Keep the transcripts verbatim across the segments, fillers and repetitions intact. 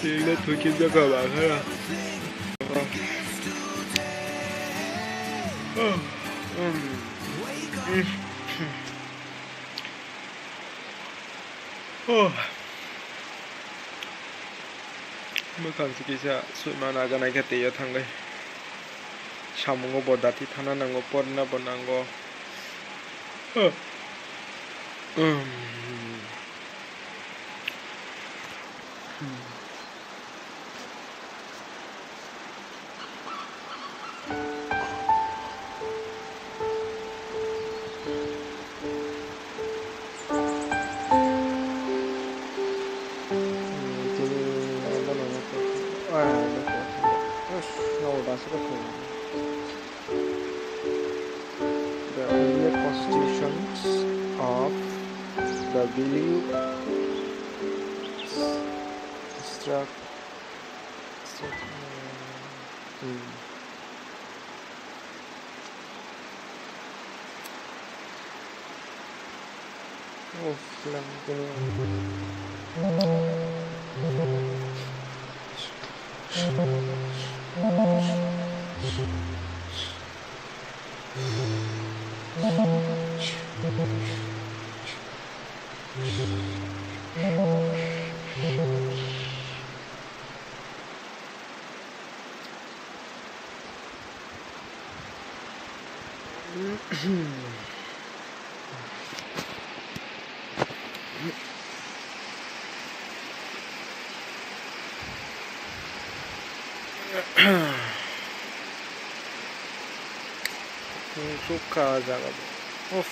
Tini thwi khe jaka ba khe. Mwkhang se kisa suima naga naikhe twi o thangwi. Samungo bo dati thana nango, porna bo nango. The earlier constitutions of the belief struck, struck, hmm. Oh, lang gini. Sukha jaga. Uff.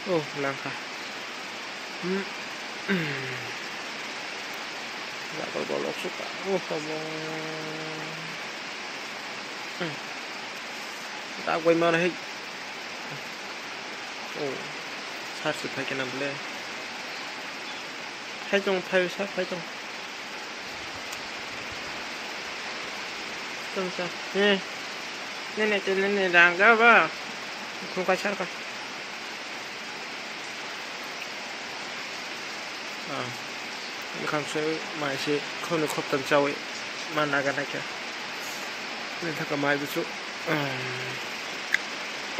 Oh, langkha. Jaga bolok sukha. Oh, obo. Dagwi mano hai. Oh, sar se phai khe na bole. Phai tong, phai sa, phai tong. Tong sa. Eh. Nene, nene, rang ga ba. Khum kai sar ka. Ah. Bwkhang se mai se khoni khoptan chawi ma naga naikha. Nini thaka mai buchu.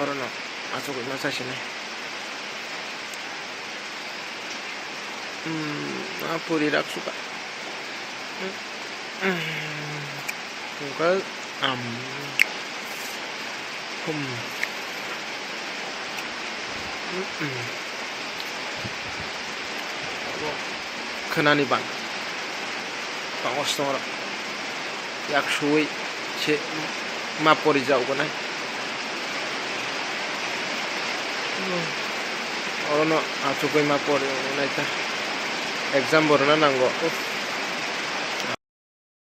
Orono achugwi ma chai sinai. Hmm, ma puri rak suka. Tungkal am. Hmm. Khwnani bang. Tongos tongrok. Yak suwi se ma pori jago nai. Orono achugwi ma pori nai ta. Exam bo rwna nango. Uff.